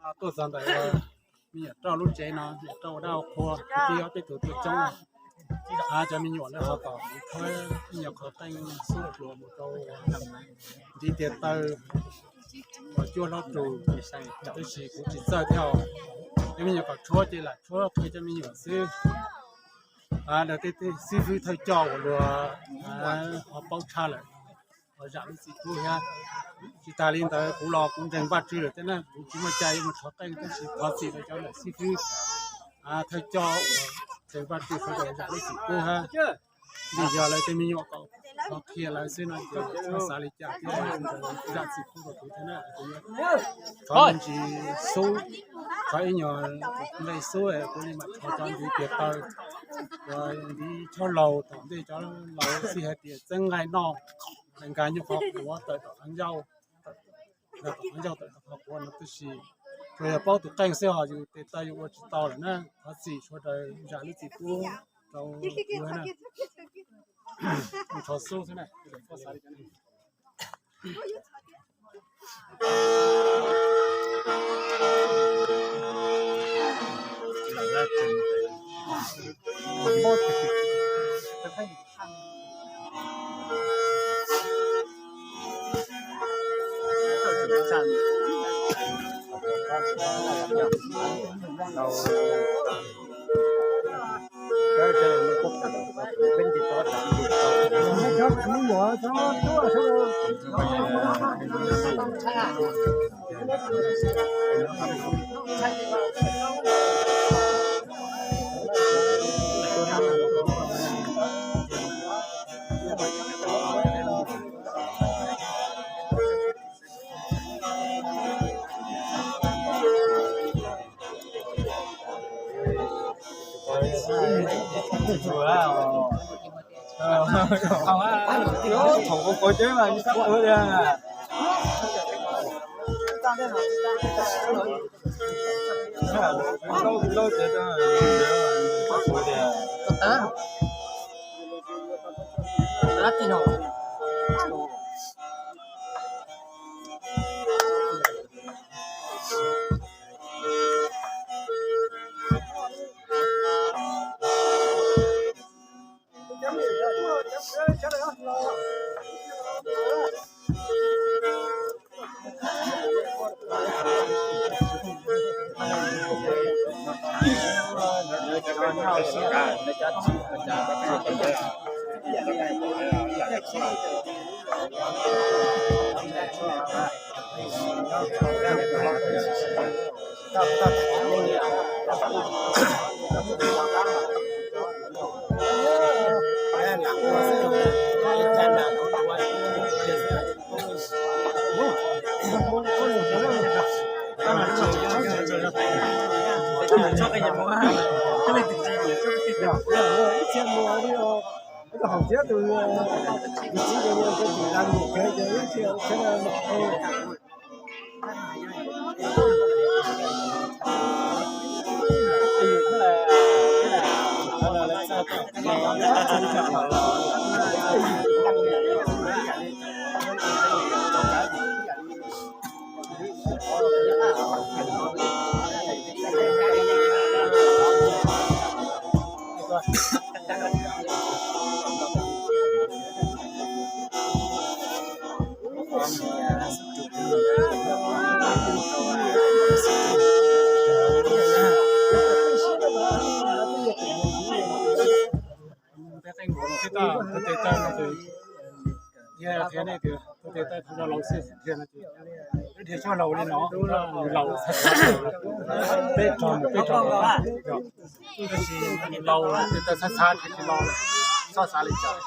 Tuaj txog ntawm me nyuam roj lub tsev no, me nyuam roj ua dab ua qhua, kwv tij ob peb tug tuaj coob. Cov me nyuam lawv ho kom kuv rhuab me nyuam qhov qeej xub hluas mus rau ntiv tiag taw uas cuab hlob rus, tab sis kuv tsis txawj thiab. Cov me nyuam kom rhuab ces lam rhuab qhia cov me nyuam xwb. Lawv tej xib fwb thawj coj uas luag ho paub tshaj lawm, ho zam lub txim pub thiab. Tsis tas li ntawd kuv los kuv ntseeg Vajtswv lawm thiab na, kuv tsis muaj cai yuav mus rhuab qeej, tab sis thov txim rau cov ntawm xib fwb thawj coj uas ntseeg Vajtswv sawv daws zam lub txim pub hab. Vim yog lawv tej me nyuam kom qhia lawv xwb no ces txhob xav li cas thiab, zam txim pub rau kuv thiab na. Thov me ntsis xub, thov ib nyuag nqe xub kuv li mam thov cov ntiv tiag taw, cov ntiv chob laus tom ntej, cov laus xij hais tias txeeb nqaij noj, nqa nyuj qhuav quav tawm tom qhov ncauj, nqa tom qhov ncauj tawm tom qhov quav no, tab sis tsuas yog paub tus qeej xwb, ho yus tes taw yus ua tsis tau lawm na. Thov txim sawv daws, zam lub txim pub rau kuv na. Thov xub xwb na. Thaum kuv pov ceb mas ua li Peb qeej nkaus no xwb, tus tes taw no ces, qhia nej tias tus tes taw thaum no laus xwb, qhia no ces, peb dhia tshaj laus li no, laus, peb rog mus peb rog, tab sis laus tes taw txhav txhav ces tsis laus, txhob xav li cas.